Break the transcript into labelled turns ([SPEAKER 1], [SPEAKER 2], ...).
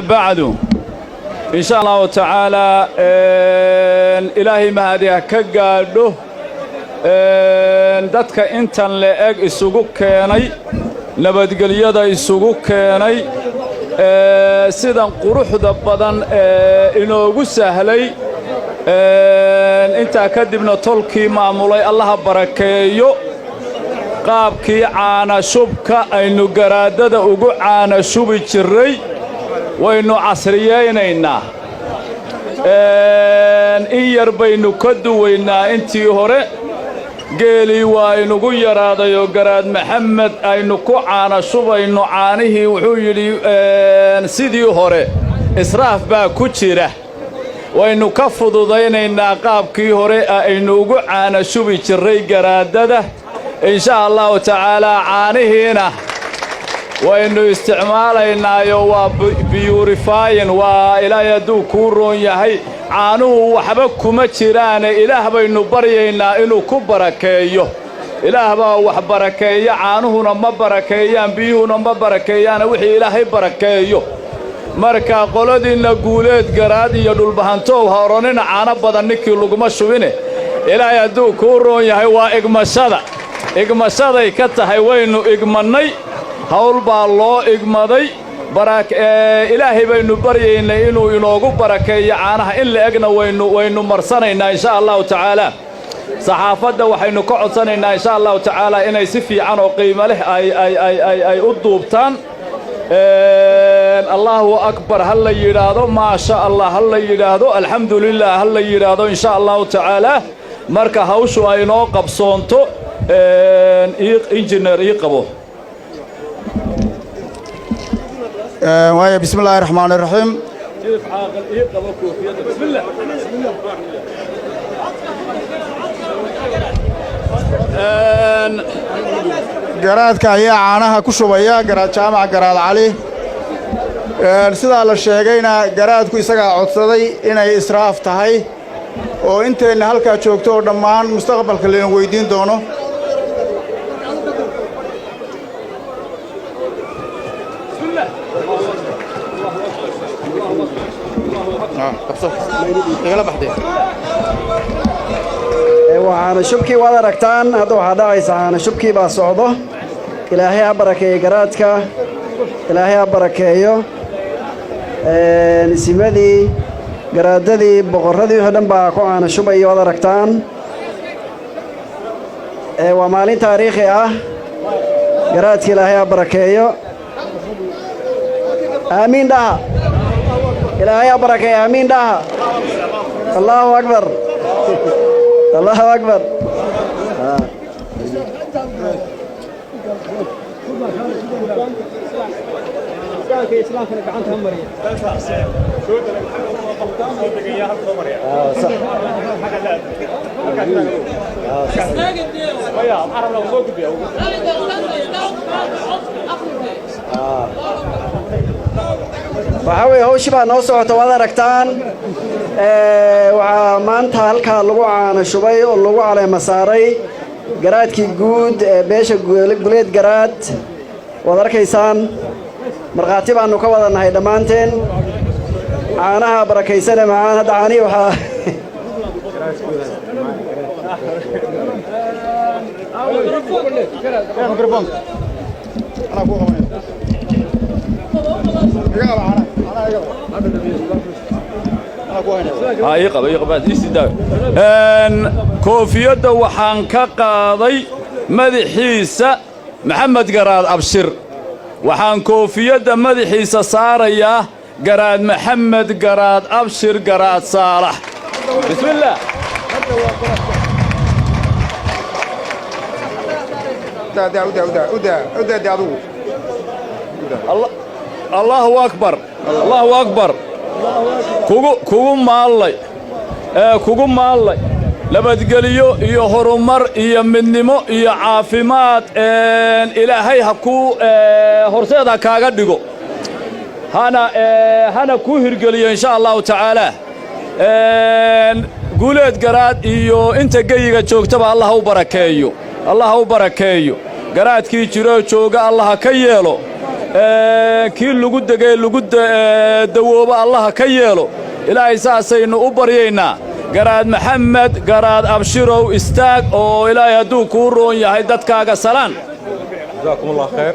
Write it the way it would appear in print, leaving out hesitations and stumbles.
[SPEAKER 1] Bacdu, insha Allahu tacaalaa, Ilaahay mahadi ha ka gaadho dadka intan le'eg isugu keenay, nabadgelyada isugu keenay, sidan quruxda badan ee inoogu sahlay. Intaa kadibna tolkii maamulay Allaha barakeeyo. Qaabkii caana shubka aynu garaadada ugu caana shubi jirray waynu casriyaynaynaa, in yar baynu ka duwaynaa intii hore. Geelii waa inugu yaraaday oo Garaad Maxamed aynu ku caana shubayno caanihii, wuxuu yidhi sidii hore israaf baa ku jira. Waynu ka fududaynaynaa qaabkii hore aynu ugu caana shubi jirray garaadada, insha Allahu tacaalaa. Caanihiina waynu isticmaalaynaayo waa purifying, waa Ilaahay hadduu kuu roon yahay. Caanuhu waxba kuma jiraane, Ilaah baynu baryaynaa inuu ku barakeeyo. Ilaah baa wax barakeeya, caanuhuna ma barakeeyaan, biyuhuna ma barakeeyaane, wixii Ilaahay barakeeyo. Marka qoladiinna Guuleed Garaad iyo Dhulbahantoow, ha odhanina caano badan ninkii laguma shubine. Ilaahay hadduu kuu roon yahay, waa igmashada, igmashaday ka tahay. Waynu igmannay, hawl baa loo igmaday. Ilaahay baynu baryaynay inuu inoogu barakeeyo caanaha. In la egna waynu marsanaynaa, insha Allahu tacaala. Saxaafadda waxaynu ka codsanaynaa, insha Allahu tacaala, inay si fiican oo qiimo leh ay u duubtaan. Allahu akbar ha la yidhaahdo, maasha Allah ha la yidhaahdo, alxamdu lilah ha la yidhaahdo, insha Allahu tacaala. Marka hawshu ay inoo qabsoonto, injineer, ii qabo.
[SPEAKER 2] Waaya, bismi illaahi raxmaani raxiim.
[SPEAKER 1] Jiif caaqil, ii qabo koofiyadda. Bismillah.
[SPEAKER 2] Garaadka ayaa caanaha ku shubaya, Garaad Jaamac Garaad Cali. Sidaa la sheegayna, garaadku isagaa codsaday inay israaf tahay oo inteenna halkaa joogto oo dhammaan mustaqbalka layna weyddiin doono.
[SPEAKER 3] Waa caana shubkii, waad aragtaan. Hadda waxaa dhacaysa caana shubkii baa socdo. Ilaahay ha barakeeyo garaadka, Ilaahay ha barakeeyo isimadii, garaadadii, boqorradii, wixii dhan baa ku caana shubaya, waad aragtaan. Waa maalin taariikhi ah. Garaadka Ilaahay ha barakeeyo. Aamiin dhaha. Ilaahay ha barakeeyo, aamiin dhaha. Allahu akbar, Allahu akbar. Waxaa weeye hawshii baa noo socota, waad aragtaan. Waxaa maanta halkaa lagu caana shubay oo lagu caleema saaray garaadkii guud ee beesha Guleed Garaad. Waad arkaysaan, markhaati baannu ka wada nahay dhammaanteen. Caanaha barakaysane macaan. Hadda caanihii waxaa
[SPEAKER 1] Ha ii qaba, ii qaba, ii sii daa. Koofiyadda waxaan ka qaaday madaxiisa Maxamed Garaad Abshir. Waxaan koofiyadda madaxiisa saarayaa Garaad Maxamed Garaad Abshir Garaad Saalax. Bismillaah.
[SPEAKER 2] Adigu.
[SPEAKER 1] Allahu akbar, Allahu akbar. Kugu maallay ee kugu maallay nabadgelyo iyo horumar iyo midnimo iyo caafimaad. Ilaahay ha kuu horseed ha kaaga dhigo, hana kuu hirgeliyo, insha Allahu tacaala. Guuleed Garaad iyo inta geyiga joogtaba Allah ha u barakeeyo, Allah ha u barakeeyo. Garaadkii jiroo jooga Allah ha ka yeelo. Kii lagu degay lagu dawoobo Allaha ka yeelo. Ilaahay saasaynu u baryaynaa. Garaad Maxamed Garaad Abshirow, istaag oo Ilaahay hadduu kuu roon yahay dadkaaga salaan.
[SPEAKER 4] جزاكم الله خير.